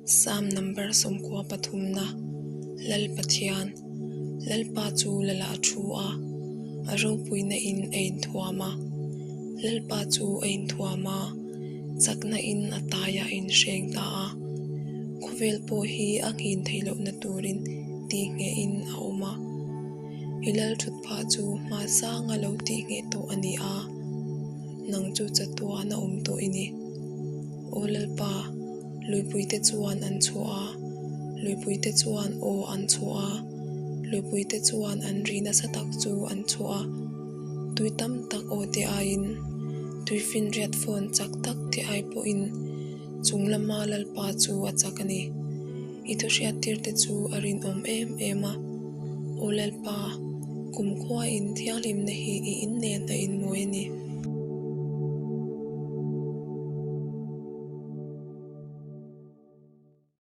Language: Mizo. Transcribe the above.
Psalm number 93 na, Lal Pathian, Lalpa chu Lala a thu a, a ropuina in a inthuam a. Lalpa chu a inthuam a, chakna in a taiah a inhreng ta a. Khawvel pawh hi a nghin theih lohna turin tihnghehin a awm a. I lal thut phah chu hma sanga lo tihngheh tawh a ni a, nang chu chatuan a awm tawh i ni. Aw Lalpa, luipuite chuan an chhuah a, luipuite chuan aw an chhuah a, luipuite chuan an ri nasa tak chu an chhuah a, tui tam tak aw te aiin, tuifinriat fawn chak tak te ai pawhin chung lama Lalpa chu a chak a ni. I thuhriattir te chu a rinawm em em a, Aw Lalpa, kumkhua in thianghlimna hi i in nen a inmawi a ni.